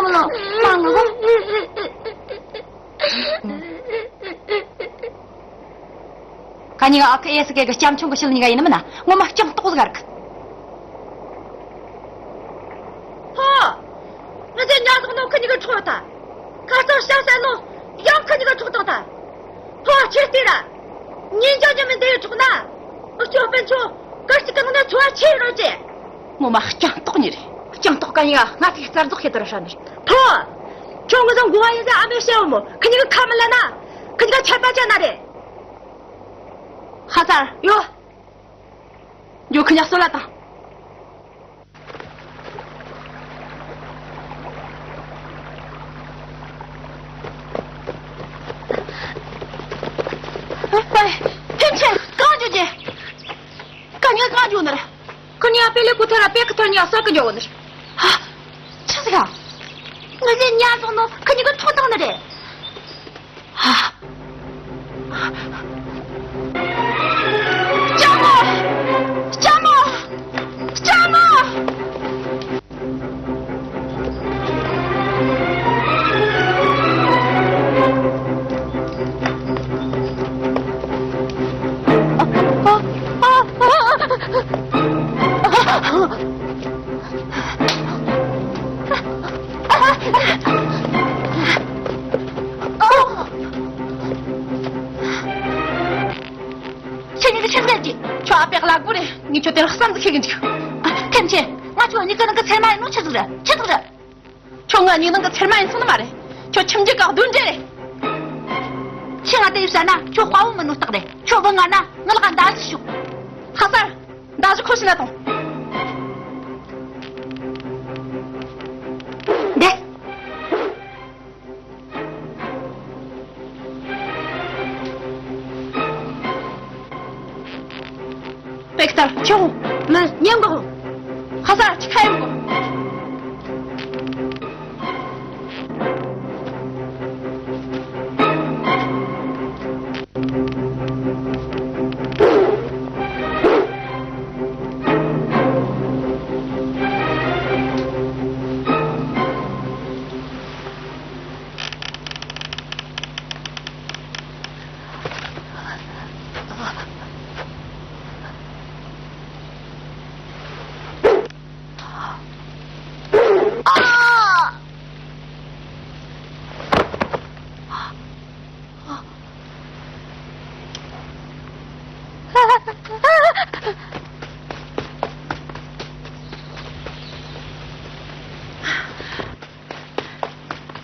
མ་ལོ། མ་ལོ། ཁ་ཉིན་ཨ་ཁུ་ཨེ་སི་ཀེ་གི་སྐྱབས་མཆོང་གི་ཤུལ་ཉིན་ག་ཡིན་ནམ་ན་ངོ་མ་སྤྱང་ཏོག་ཟིག་རིག་ཧོ། ང་ཚོས་ཉ་ཟོག་ནོ་ཁི་ཉི་གི་འཕྲོག་ད། ཁ་སང་ཤ་ཟ་ནོ་ཡང་ཁི་ཉི་གི་འཕྲོག་བཏང་ད། ཕོ་ཁྱེར་ལྟོས་ར། ཉིན་རྒྱང་ཉི་མི་འདི་ཡི་འཕྲོག་ན། ཨུ་ཅོ་སྤུན་ཆོ་ཀར་ཅིག་གི་ནང་ན་འཚོ་བ་ཆེ་རོ་ཅེ། ངོ་མ་སྤྱང་ཏོག་ཉིད་རེད། སྤྱང་ཏོག་ག་ཡིན་ང་ང་ཚོས་རྩ་རྫོགས་བྱེད་དུ་ར་ཧྲ་ནི་རེད། ཕོ། ཁྱོད་ངི་ཚོ་འགོ་བ་ཡིན་ཟེར་ཨ་མས་བཤད་འོ་མོ་ཁི་ཉི་གི་ཁ་མི་ལ་ན། ཁི་ཉི་གི་ཆད་པ་ཅན་ན་རེད། ཧ་ཚར་ཡོ། འགྱོ་ཁི་ཉག་སོ་ལ་དང་། ནི་རེད། ཁོ་གཉིས་ཀ་པེ་ལེ་ཀུ་ཐེ་ར་པེ་ཁི་ཐར་གཉིས་ཀ་གསར་གི་འཇོག་གོ་ནི་རེད། ཧ། ཆི་ཟིག་ག་ངི་ཟེ་ཉ་སོང་ནོ་ཁོ་གཉིས་ཀ་ཐོག་བཏང་ནི་རེད། ཧ། ལྕམ་མོ། ལྕམ་མོ། ལྕམ་མོ། ཁྱེད་གཉིས་ཀྱི་ཆེད་ལས་ཀྱིས་ཁྱོད་ཨ་ཕའི་གླ་སྒོ་རེད། ངས་ཁྱོད་དེ་ལ་བསམ་གཟིགས་ཤེས་གི་འཇུག་ཐེམ་ཆེན། ང་ཁྱོད་གཉིས་ཀྱི་ནང་གི་ཚེར་མ་ཡིན་ནོ་ཆི་ཟིག་རེད། ཆི་ཟིག་རེད། ཁྱོད་ང་གཉིས་ནང་གི་ཚེར་མ་ཡིན་སོང་ནི་མ་རེད། ཁྱོད་ཁྱིམ་རྒྱུད་ཀྱི་གདོན་འདྲེ་རེད། ཁྱེད་ང་དེ་ཡིས་བཤད་ན་ཁྱོད་དཔའ་བོ་མིན་ནོ་རྟགས་རེད། ཁྱོད་བུ་ང་ན་ངི་ལག་མདའ་ཟིག་ཞུགས། ཧ་སར། མདའ་ཟིག་ཁོ་ཤི་ན་ཐོང་། འདེ། པེག་ཏར་ཆོག་མི་ཉན་གོ་ཧ་ས་ཆི་ཁ་ཡོང་གོ་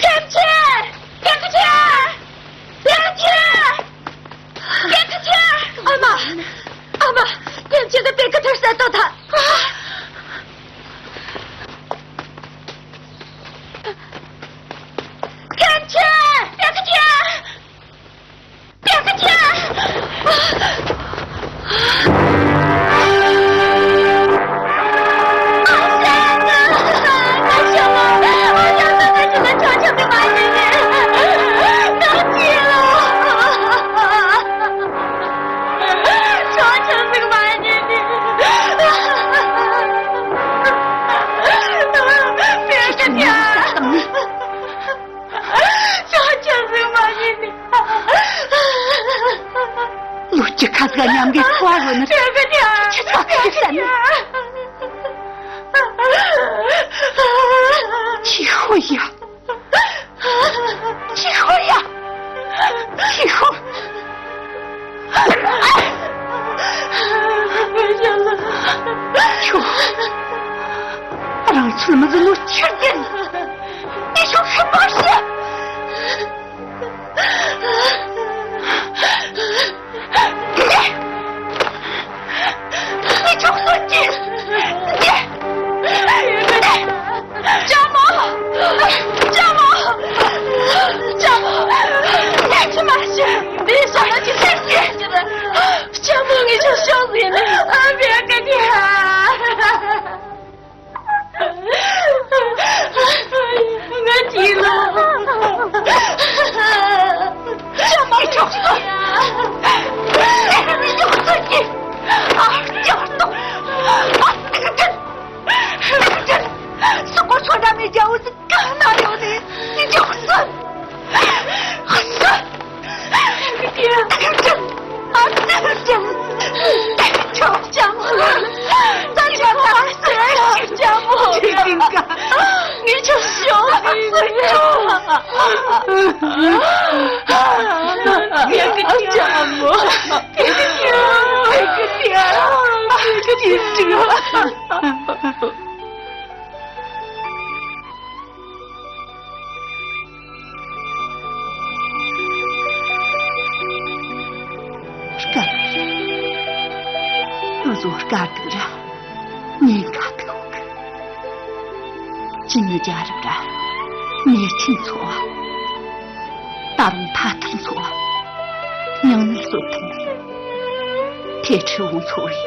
ཐེམ་ཆེན། ཐེམ་ཆེན། ཐེམ་ཆེན། ཐེམ་ཆེན། ཨ་མ། ཨ་མ། ཐེམ་ཆེན་དང་པེ་ཀི་ཐར་ས་ཏོ་ཐ། ཐེམ་ཆེན། ཐེམ་ཆེན། ལོ་བཅུ་ཁ་ཟིག་མཉམ་གི་བཀའ་བློ་ནི། ཁྱེད་ཚོ་ཁྱེད་བསམ་ནི། ཆི་ཧོ་ཡ། ཆི་ཧོ་ཡ། ཆི་ཧོ། ཁྱོད། རང་ཚོད་མི་ཟིན་ནོ་ཆི་རྒྱུན། ངས་ཁྱོད་ཤི་པར་བྱེད། ངས་ཁྱོད་གསོད་ཀྱི། ལྕམ་མོ། ལྕམ་མོ། ལྕམ་མོ། ངས་ཁྱོད་མ་ཤི། འདིའི་ཞག་ན་ཅི་ཟེར་ཟེར་ཟེར། ལྕམ་མོ། ངས་ཁྱོད་ཤོག་ཟེར་ནས། ཨ་མའི་སྐད་ཆ། ང་ཅི་ལོ། ཅག་མ་ཅོག་སོ། མི་ཅོག་སོ་ཀྱི། ཨ་ཅག་ཏོ། ཨ་ཏིག་ཏིག། ཏིག་ཏིག། སུ་གོ་ཆོ་འདྲ་མི་རྒྱ་བོ་ཟིག་ག་ན་ཡོད་ནི། མི་ཅོག་སོ། ཨ་སོ། སྐབས་རེ་ང་ཚོ་དཀའ་སྡུག་ར་ཉེན་ཁ་ཐུག་གི། ཅི་ནས་རྒྱལ་རབས་ར་ཉེས་ཅན་འཚོ་བ། ད་རུང་ཐ་ཐར་འཚོ་བ། སྙིང་ནད་གསོ་ཐུབ་ནས། ཐེ་ཁྲི་བོ་འཚོ་བའི་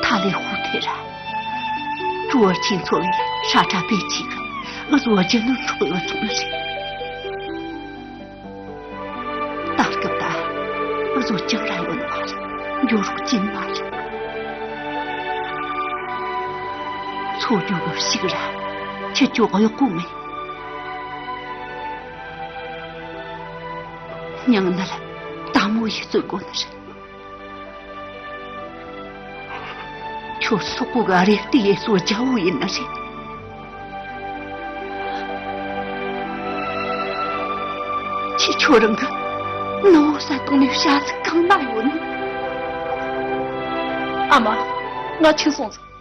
ཐ། ཨ་ལེ་ཧུ་ཐེ་ར། ཀྲུའུ་ཨར་ཆིན་ཚོ་བའི་ཧྲ་ཁྲ་པེ་ཆི་གི་ཨུ་ཟོ་རྒྱུ་ནོར་འཕྲོག་ཡོད་ཚུགས་ནི་རེད། ད་སྐབས་ད་ཨུ་ཟོ་ཅང་ར་ཡོད་ནི་མ་རེད། འགྱོ་རོགས་ཅན་མ་རེད། འཚོ་རྒྱུ་གི་ཕྱུགས་ར་ཁྱི་ཅོ་གཡོག་པོ་མེད། སྙིང་ནད་དྭངས་མོ་ཡིས་གསོད་དགོས་ནི་རེད། ཁྱོད་སོག་པོ་ག་རེ་ལྟོས་ཡེ་སོ་རྒྱལ་པོ་ཡིན་ནི་རེད། ཁྱེད་ཁྱོད་རང་གི་ནུ་བོ་ས་དོང་ནས་བྱ་ཟིག་གང་ན་ཡོད་ནི། ཨ་མ། ང་ཁྱིམ་སོང་ཟིག།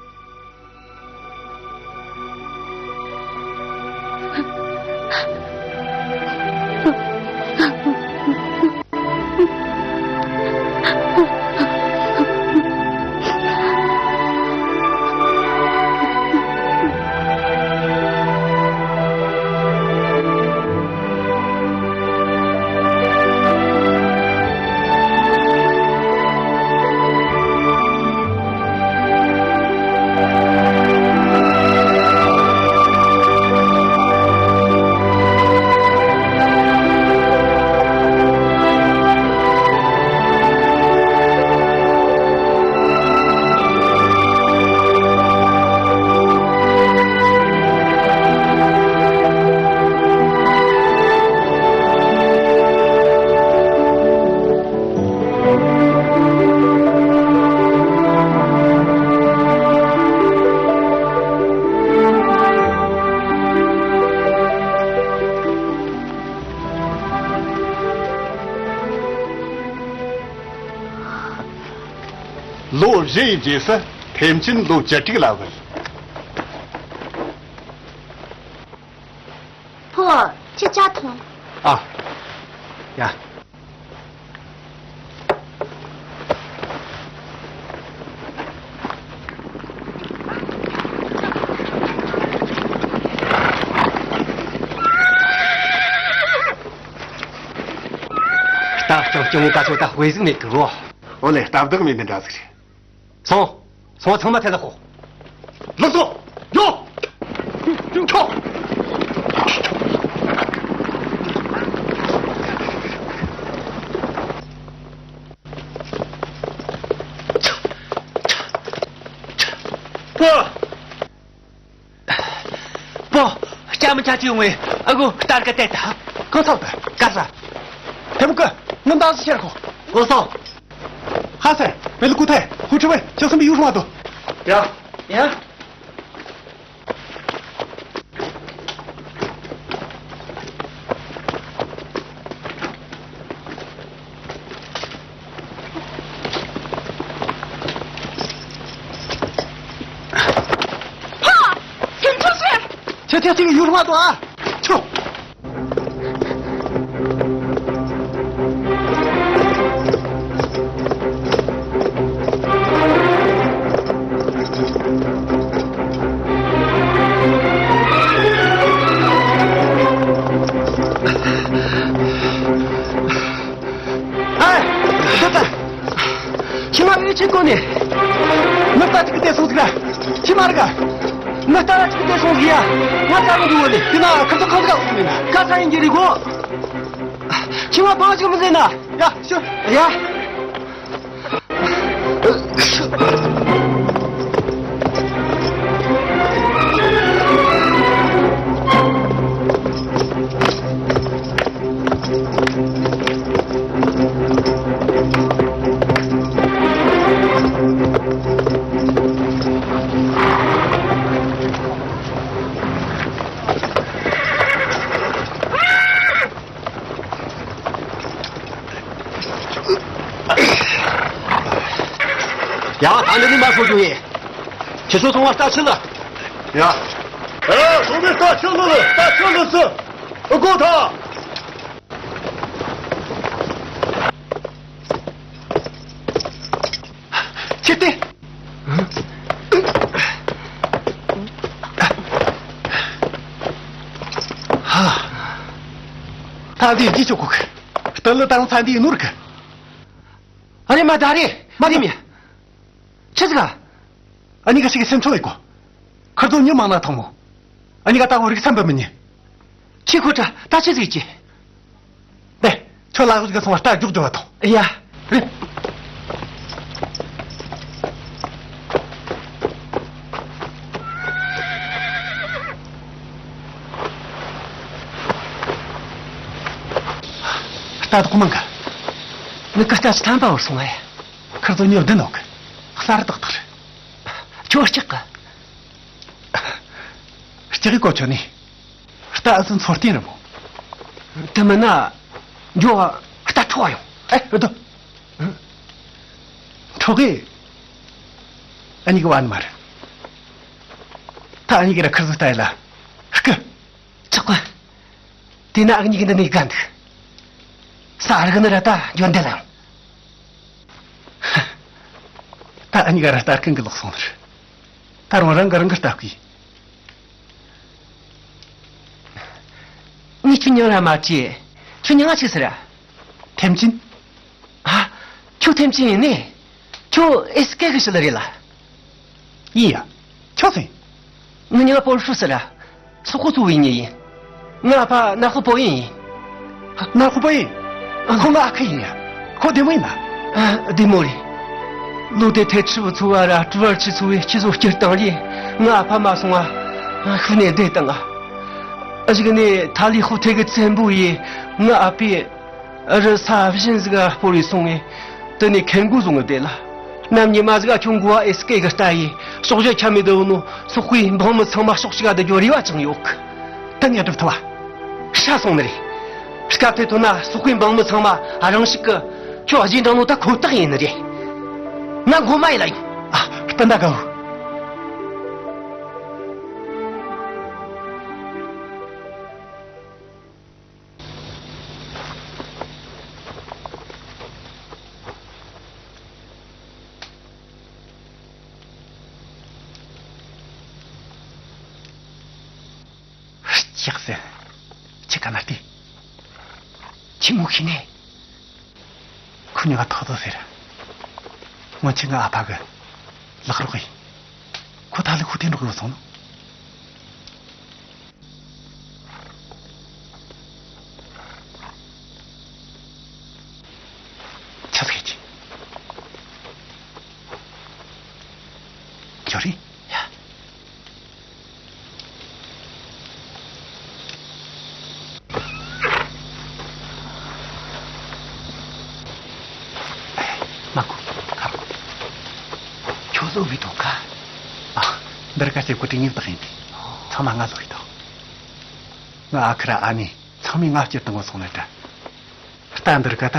ལོ་བཞི་ཡི་རྗེས་སུ་ཐེམ་ཆེན་ལོ་བཅུ་དྲུག་ལ་བུད། ཕོ། ཁྱི་ཅག་ཐོངས། ཨ། ཡ། རྟ་ལྕང་སྐྱོ་མོ་ག་ཚོད་ད་དཔེ་ཟིག་མེད་གི་རོ། ཨོ་ལེ། སྟབས་བདག་མེད་ནི་འདྲ་ཟིག་རེད། སོང་། སོང་། ཚང་མ་ཐད་ལ་ཤོག། ལགས་སོ། ཡོ། ཁྱོ། པོ། པོ། སྐྱ་མི་ཆ་ཅི་ཡོང་བས་ཨ་གོ་སྟར་ག་བལྟས་ད། གང་ཐག་ཏུ། ག་ས། ཐེ་མུ་ཀུ། ངམ་དག་སུ་ཤར་ཁོ། ལོ་སོ། ཧ་སེ། བེ་ལུ་ཀུ་ཐེ། ཧུ་ཁྲི་བེ། ཅག་སུམ་པའི་ཡུ་ཧྲུང་བ་དོ། ཡ། ཡ། ཕ། ཐེམ་ཆུང་ཟེར། ཁྱེད་ཁྱེད་ཅིག་ཡུ་རུ་མ་གཏོགས་ཨ། ཆོ། ཨེ། ཁྱོད་ད། ཁྱི་མ་རེད་ཁྱི་གོ་ནས། མི་ལྟ་ཅིག་གི་བལྟས་སོང་ཟིག་ར། ཁྱི་མ་རེད་ག། མི་ལྟ་ར་ཅིག་གི་བལྟས་སོང་ཟིག་ཡ། ང་ལྟ་གི་འདུག་བ་ལེ། དེ་ན་ཁ་ཐོག་ཁ་ཐོག་ག་འོང་མིན་ན། ག་ས་ཡིན་གྱི་རེད་གོ། ཁྱི་མ་བང་ཅིག་མི་ཟེར་ན། ཡ་ཤོད། ཡ། ཡ། ད་འདི་ནི་མ་སོ་རྒྱུ་ཡིན། ཁྱེད་ཚོ་ཚང་མ་རྟ་ཁྲིད་ལ། ཡ། ཨེ། ཚང་མས་རྟ་ཁྲིད་ལ། རྟ་ཁྲིད་ལ་ཟེར། ཨ་གོ་ཐ། ཁྱེད་དེ། ཧ། ད་འདི་འདི་ཆོག་གོ་གི། སྟན་ལ་ད་རུང་ཚ་འདི་ནོར་གི། ཨ་རེ་མ་ད་རེ་མ་རེ་མི། ཆི་ཟིག་ག། ཨ་ནི་ག་ཞིག་གི་སེམས་ཚོར་ཡོད་གོ། ཁིར་ཚོ་ཉི་མང་ན་ཐང་མོ། ཨ་ནི་ག་ད་གོ་རིག་བསམ་པ་མི་ཉན། ཁྱི་ཁོ་ཏྲ་ད་ཆི་ཟིག་ཅི། དེ། ཁྱོད་ལ་ཧུ་ག་སོང་བ་ལྟ་རྒྱུག་རྒྱུ་བ་དང་། ཡ། རེད། ལྟ་དོག་མང་ག། ནི་ཀི་ལྟ་ཅི་ཐམ་པ་བར་སོང་ཨེ། ཁིར་ཚོ་ཉི་བདུན་ནོག་གི། གསར་དག་དག་རེད། ཁྱོད་སྐྲག་གི། སྐྲག་གི་གོ་ཆོད་ནི། རྟ་ཨ་ཙི་འཚོ་རྟེན་རེད་མོ། དེ་མིན་ན། འགྱོ། རྟ་འཕྲོག་ཡོང་། ཨེ་ཨ་དོ། འཕྲོག་གི། ཨ་ནི་གི་བ་ནི་མ་རེད། ད་ཨ་ནི་གི་ར་ཁིར་ཟི་ལྟ་ཡི་ལ། སྐུ། ཆག་གི། དེ་ན་ཨ་ནི་གི་འདི་ནས་ག་འདུག་ས་ར་གི་ནི་ར་ད་འགྱོ་འདི་ལ་ཡོང་། ད་ཨ་ནི་ག་ར་ལྟ་མཁན་གི་ལོག་སོང་ནི་རེད། ད་རུང་རང་གི་རང་གི་ལྟ་གི། ངས་ཁྱོད་མྱིང་ར་མ་བྲིས། ཁྱོད་མྱིང་ང་ཆི་ཟེར་ར། ཐེམ་ཅིན། ཨ། ཁྱོད་ཐེམ་ཅིན་ཡིན་ནི། ཁྱོད་ཨེ་སི་ཀེ་གི་ཞི་ལི་རེད་ལ། ཡིན་ཡ། ཁྱོད་སུ་ཡིན། ངའི་མྱིང་ང་པོ་ཧྲུ་ཟེར་ར། སོག་པོ་གཙོ་བོའི་མྱི་ཡིན། ངའི་ཨ་ཕ་ནག་པོ་པོ་ཡིན། ནག་པོ་པོ་ཡིན། ཨ། ཁོ་ང་ཨ་ཁུ་ཡིན་ཡ། ཁོ་བདེ་མོ་ཡིན་ན། ཨ། བདེ་མོ་རེད། ལོ་དེ་ཐེ་ཁྲི་བུ་ཚོ་བ་ར་ཀྲུ་ཝར་ཆི་ཚོ་བའི་སྤྱི་ཚོགས་སྤྱིར་བཏང་རེད། ངའི་ཨ་ཕ་མ་སོང་ང་ཤུལ་ནས་བསྡད་བཏང་ང་། གཞུག་ནས་ཐ་ལི་ཧུ་ཐེ་གི་བཙན་པོ་ཡིས་ངའི་ཨ་ཕས་རི་ས་བཞིན་ཟིག་ག་སྤོ་རེ་སོང་ངས། དེ་ནས་ཁེ་མགོ་བཟུང་ངས་བསྡད་ལ། ནམ་ཉི་མ་ཟིག་ག་ཁྱོད་མགོ་བ་ཨེ་སི་ཀེ་གི་རྟ་ཡིས་ཕྱོགས་བཞི་ཁྱམས་མེད་དུ་ནོ་སོག་པོའི་འབངས་མི་ཚང་མ་ཕྱོགས་གཅིག་ག་བསྡུ་རྒྱུ་རེ་བ་བཅངས་ཡོད་གི། ད་ངས་སྒྲུབ་ཐུབ་བ། ཤ་སོང་ནི་རེད། སྐབས་དེ་ཐོན་ན་སོག་པོའི་འབངས་མི་ཚང་མ་རང་ཤུགས་ཀྱིས་ཁྱོད་རྗེས་འབྲང་ནོ་ད་ཁོ་ཐག་ཡིན་ནི་རེད། ང་མགོ་མ་ཡིན་ལ་ཡིན། ཨ། སྤུན་ཟླ་དགའ་བོ། ལྕགས་ཟེར། ཁྱི་ག་ན་ལྟོས། ཁྱི་མོ་ཤི་ནས། ཁོ་གཉིས་ཀ་ཐོག་ཐོག་ཟེར། སྔོན་ཆད་ངའི་ཨ་ཕ་གི་ལག་རོགས་ཡིན། ཁོ་ཐ་ལི་ཁུ་ཐེ་འགྲོ་གི་ཡོད་སོང་ནོ། ཆ་ཚ་ཡིན། ཇོ་རི། ཡ། མ་གོ། ཁ། ཁྱོད་ཚོ་བི་དོ་ཁ། ཨ། འདིར་ཁ་ཆེ་ཀོ་ཏི་ཉིག་དག་ཡིན་ཏེ། ཚང་མ་ང་ལོ་ཡི་དོ། ང་ཨ་ཁ་ར་ཨ་ནི་ཚང་མས་ང་སྐྱིད་དང་ངོ་སོང་ནས་ད། རྟ་འདིར་ཁ་ད།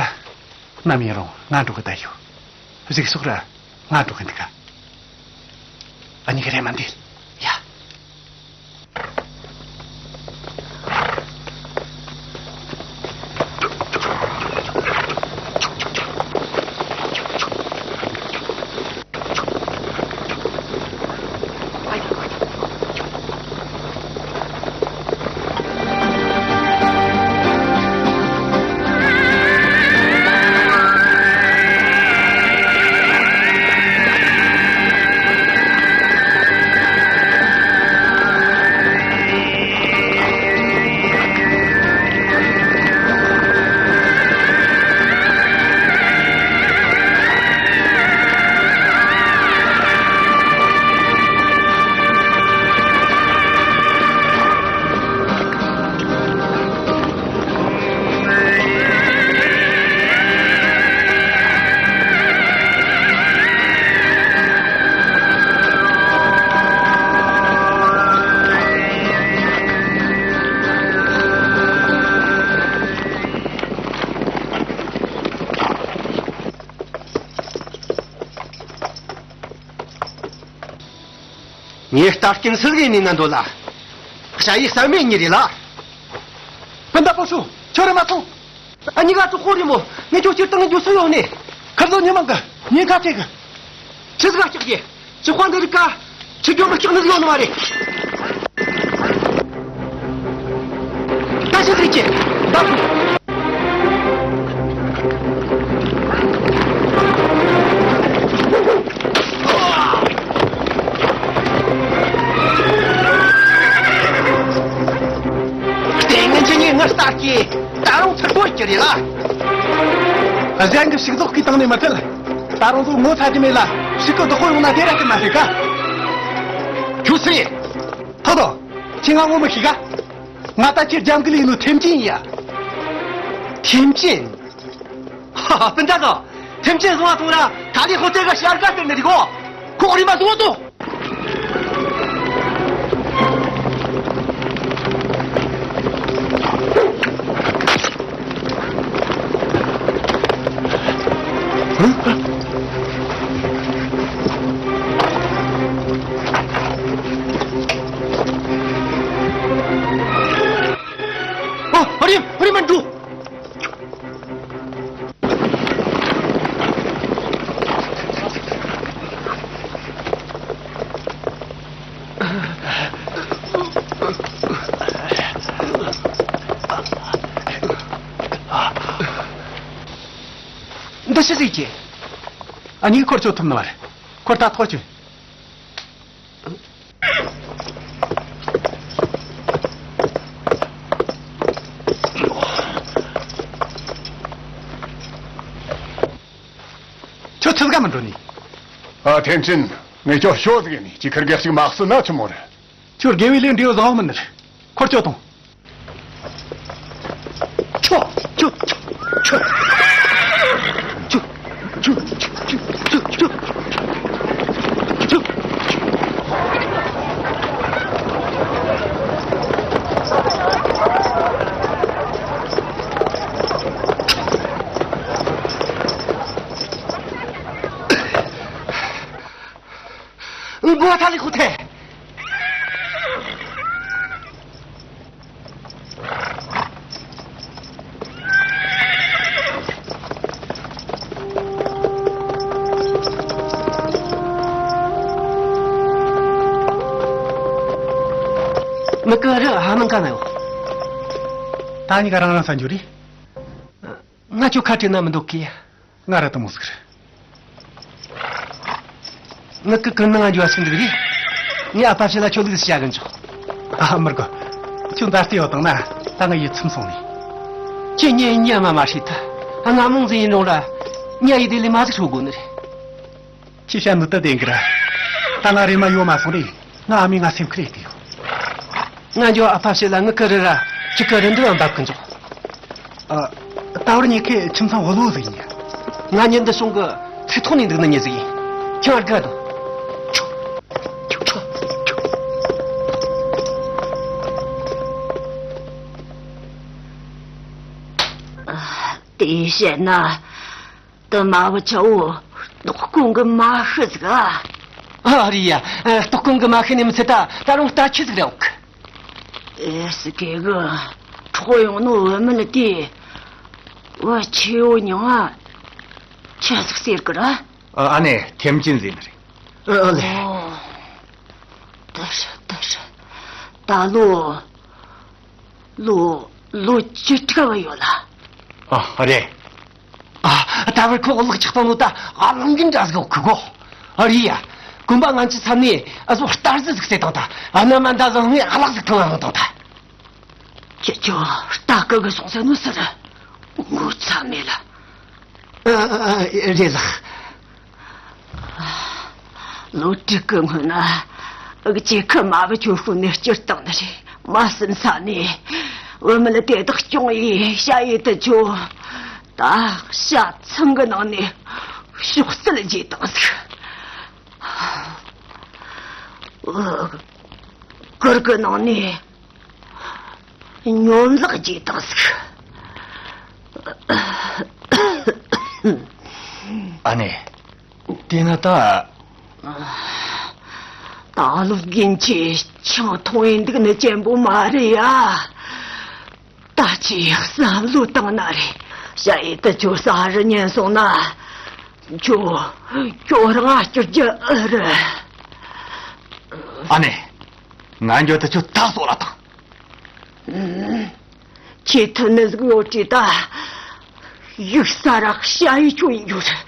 ནམ་ཡིན་རུང་ང་འགྲོ་གི་ད་ཡོད། གཞུག་ཕྱོགས་ར་ང་འགྲོ་གི་འདུག་ག་ཨ་ནི་གི་རེ་མ་འདི། ཡ། ངའི་རྟ་སྐྱིན་སིལ་གི་ནི་ན་འདོད་ལ། ཞ་ཡི་བསམ་མེད་གཉིས་རེད་ལ། སྤུན་ཟླ་པོ་ཧྲུ། ཁྱོད་རེ་མ་ཐོངས། ཨ་ནི་ག་གྲོགས་པོ་རེད་མོ། ངས་ཁྱོད་སྐྱིད་བཏང་གི་འགྱོ་སྲོལ་ཡོད་ནི། ཁ་ལོ་ཉི་མ་འགའ། ཉེན་ཁ་ཐེག་གི། ཆི་ཟིག་ག་སྐྲག་གི། ཆི་ཁོ་འདི་རིག་ག་ཆི་རྒྱུ་མི་སྐྲག་ནི་ཡོད་ནི་མ་རེད། ད་ཆི་ཟིག་གི། ད། ད་རུང་ཚུར་གཏོར་གྱི་རེད་ལ། གཞན་གྱི་ཕྱུགས་ཟོག་གིས་བཏང་ནས་མི་ཚད། ད་རུང་ཚོ་ངོ་ཚ་རྒྱུ་མེད་ལ། ཕྱུགས་ཀྱི་བདག་པོ་ཡོང་ན་དེ་ར་སྐྱིད་མ་ཟིག་ག་ཁྱོད་སུ་ཡིན། ཐོ་ཐོ། ཁྱེད་ང་ངོ་མི་ཤེས་ག་ང་ད་ཁྱེད་རྒྱབ་འགལ་ཡིན་ནོ་ཐེམ་ཅིན་ཡིན་ཡ། ཐེམ་ཅིན། ཧ་ཧ། སྤུན་ཟླ་ཚོ། ཐེམ་ཅིན་བཟུང་བ་ཐོང་ར་ད་ལི་ཧོ་ཏེ་ག་ཤར་ག་སྟེར་ནི་རིག་གོ་ཁོ་རི་མ་བཟུང་བ་ཐོང་། ཨ། ཨ་རི། ཨ་རི་མ་འགྲོ། འདི་ཕྱི་ཟིག་གི་ཨ་ནི་འཁོར་ཆོ་ཐུབ་ནི་མ་རེད། འཁོར་ད་ཐོག་ཆོ། ཁྱོད་ཆི་ཟིག་ག་མི་འགྲོ་ནི། ཨ། ཐེན་ཅིན། ངས་ཁྱོད་ཤོ་ཟིག་ནི་ཅི་ཁར་གེ་ཞིག་མ་བསུ་ན་ཆི་མོ་རེད། ཁྱོད་དགེ་བའི་ལས་འབྲས་བཟང་བ་མིན་ནི། འཁོར་ཆོ་ཐོང་། མགོ་ཐ་ལི་ཁུ་ཐེ། མི་ཀི་རི་ཧ་མིན་ག་ན་ཡོད། ད་གཉིས་ཀ་རང་རང་ས་འཇུ་རེད། ང་ཁྱོད་ཁ་བྲལ་ན་མི་འདོད་གི། ང་ར་དེ་མོ་ཟིག་རེད། ངི་ཀི་ཀི་ནང་འགྱོ་ཟིན་འདུག་རེད། ངས་ཨ་ཕ་ཕྱི་ལ་ཁྱོད་ལུགས་སུ་བྱ་གི་འཇོག་ཨ་མི་དགོས། ཁྱོད་མཛའ་བརྩེ་ཡོད་དང་ན་ད་ང་ཡིད་ཚིམ་སོང་ནས། ཁྱེད་ཉེ་ཉེ་མ་མ་ཤེས་ཐལ། ང་མོང་ཟིན་ཡིན་རུང་ར་ཉ་ཡི་དེ་ལས་མ་ཟིག་ཧྲོ་དགོས་ནི་རེད། ཁྱེད་བཤད་ནི་ད་བདེན་གི་ར། ད་ང་རེ་མ་ཡོད་མ་སོང་རེད། ང་ཨ་མས་ང་སེམས་ཁུར་ཡེ་གི་ཡོད། ང་འགྱོ་ཨ་ཕ་ཕྱི་ལ་ངི་ཀི་རི་ར་ཁྱི་ཀི་རི་འདི་བ་འབབ་གི་འཇོག་ཨ། ད་བར་ཉི་ཁའི་ཁྱིམ་ཚང་བུ་ལོ་ཟིག་ཡིན། ང་ཉིན་འདི་སོང་གི་ཚིག་ཐོག་ནས་འདུག་ནི་ཉི་ཟིག་ཡིན། ཁྱང་ཨར་ག་དོ། དེ་བཤད་ན། དུ་མ་བུ་ཆ་བོ་ལྟོགས་ཀུན་གི་མ་ཤི་ཟིག་ཨ། ཨ་རི་ཡ། ལྟོགས་ཀུན་གི་མ་ཤི་ནི་མི་ཚད་ད་ད་རུང་ལྟ་ཆི་ཟིག་རེད་འོག་ཨེ་སི་ཀེ་གི་འཕྲོག་ཡོང་ནོ་བུད་མེད་དེ་བུ་ཆེ་བོ་མྱིང་ང་ཆི་ཟིག་ཟེར་གི་ར། ཨ་ནེ་ཐེམ་ཅིན་ཟེར་ནི་རེད། ཨ་ལེ། ཨོ། དེ་རེད་དེ་རེད། ད་ལོ། ལོ། ལོ་བཅུ་ཕྲག་བ་ཡོད་ལ། ཨ་རེད། ཨ། ད་བར་ཁོ་གླགས་ཆགས་བཏང་ནོ་ད་ཨ་ལང་གིན་འདྲ་ཟིག་གི་གོ་ཨ་རི་ཡ། གོམ་པ་ང་ཚོའི་ས་ནས་ཨ་ཟོ་རྟ་རྫི་ཟིག་བསད་བཏང་ད་ཨ་ན་མ་འདའ་ཟང་ངས་ཨ་ལག་ཟིག་ཐང་ཨ་ལང་བཏང་ད། ཁྱེད་ཚོ་རྟ་ཀི་གི་སོང་ས་ནོ་ཟེར། ངོ་ཚ་མེད་ལ། ཨ་ཨ་ཨ་རེད་ལགས། ལོ་དྲུག་གི་སྔོན་ན་གཅིག་ཁ་མ་བུ་ཆོ་ཤུལ་ནས་སྐྱུར་བཏང་ནི་རེད། མ་སེམས་ས་ནས་བུད་མེད་དེ་དག་སྐྱོང་ཡིས་ཤ་ཡི་དུ་ཆོ་ད་ཤ་ཚང་གི་ནང་ནས་ཤོག་སིལ་རྒྱས་བཏང་ཟིག་གུར་གི་ནང་ནས་ཉོ་འཛག་རྒྱས་བཏང་ཟིག་ཨ་ནེ། དེ་ན་ད། ད་ལོ་རྒན་ཆེ་ཆང་འཐུང་ཡིན་འདུག་ནི་ཅན་པོ་མ་རེད་ཡ། ད་ཅི་བསམ་བློ་བཏང་ན་རེད། ཤ་ཡི་དུ་ཁྱོད་ས་རུ་ཉན་སོང་ན། ཁྱོད་ཁྱོད་རང་ཨ་སྐྱུར་རྒྱུ་ཨེ་རེད། ཨ་ནེ། ང་འགྱོ་དུ་ཁྱོད་ད་སོ་ལ་དང་། ཁྱེད་ཐུན་ནི་ཟིག་ཡོད་དྲིས་ད། ཡུག་ས་རག་ཤ་ཡི་ཁྱོད་ཡིན་རྒྱུ་རེད།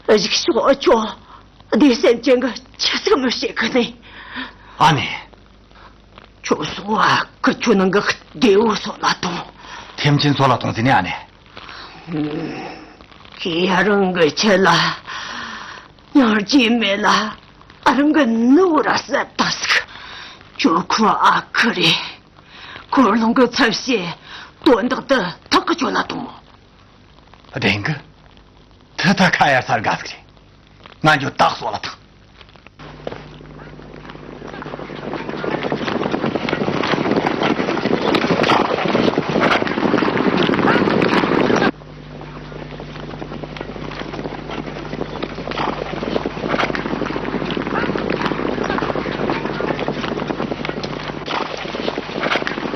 གཞུག་ཕྱོགས་ཨ་ཁྱོད་བདེ་སེམས་ཅན་གི་ཆི་ཟིག་མི་བྱེད་གི་ནི། ཨ་ནེ། ཁྱོད་སོང་བ་ཁི་ཁྱོད་ནང་གི་བདེ་བོ་སོང་ལ་དང་ ཐེམ་ཆེན་འཚོ་ལ་གཏོང་ཟིན་ནས་ཨ་ནེ། ཁྱེད་ཡ་རང་གི་ཆེད་ལ་ཉར་གྱི་མེད་ལ། ཨ་རང་གི་ནུ་ར་སད་ད་སི་ཁྱོད་ཁོ་ཨ་ཁུ་རེད། འཁོར་ལོང་གི་ཚབ་བྱེད་དོན་དག་དུ་ཐག་གི་ཆོད་ལ་གཏོང་མོ། བདེན་གི། ཐི་ཐ་ཁ་ཡར་སར་དགའ་ཟིག་རེད། ང་འཇོ་ཏག་སོ་ལ་ཐང་།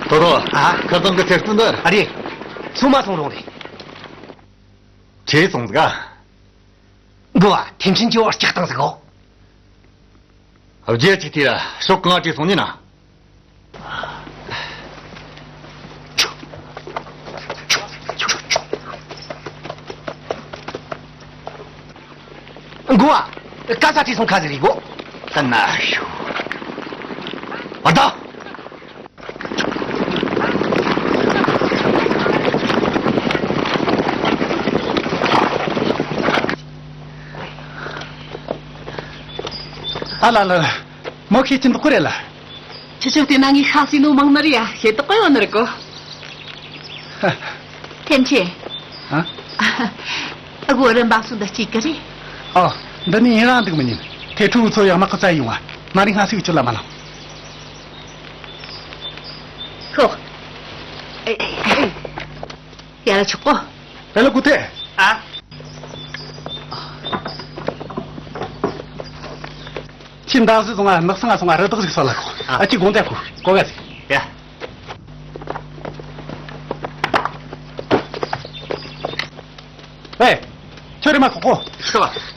ཏོ་ཏོ། ཨ། ཁ་སང་གི་ཚེ་སྟོན་འདི། ཨ་རེད། སོང་མ་སོང་རུང་རེད། ཁྲེས་སོང་ཟིག་ག། འགོ་བ་ཐེམ་ཆེན་གྱི་བར་སྐྱག་བཏང་ཟིག་གོ། རྒྱལ་གཅིག་དེ་ཕྱོགས་གང་བྲིས་སོང་ཉིན་ན། འགོ་བ། ག་ས་བྲིས་སོང་ཁ་ཟིག་རེད་གོ། ད་ན་ཤོ། ཨ་ད། ཨ་ལ་ལ། མོ་ཁྱེད་ཀྱི་འདུག་གི་རེད་ལ། ཁྱེད་ཆོ་བལྟས་ན་ངའི་ཤ་ཟོས་ནོ་མང་ནི་རེད་ཡ། ཤེས་རྟོགས་གི་ཡོད་ནི་རེད་གོ། ཐེམ་ཆེན། ཨ། ཨ་གོ་རིན་འབབ་སོང་འདི་གཅིག་གི་རེད། ཨོ། འདི་ནི་ཡིན་རང་འདུག་མི་ཉན། ཐེ་ཕྲུག་ཚོ་ཡང་མ་ཁ་ཚ་ཡོང་བ། མ་རིག་སྔ་སིག་ཅི་ལ་མ་ལང་། ཤོག་ཡ་ལ་ཆོག་གོ། ཨེ་ལ་ཀུ་ཐེ། ཨ། ཁྱིམ་བདག་སུ་སོང་ང་ནགས་སང་ང་སོང་ང་རི་དྭགས་ཤིག་སོགས་ལ་ཁོ། ཨ། ཨ་ཅི་དགོང་དེ་ཁོ་གོ་ག་ཟིག་ཡ། ཨེ། ཁྱོད་རེ་མ་ཁོ་ཁོ། ཤི་བ།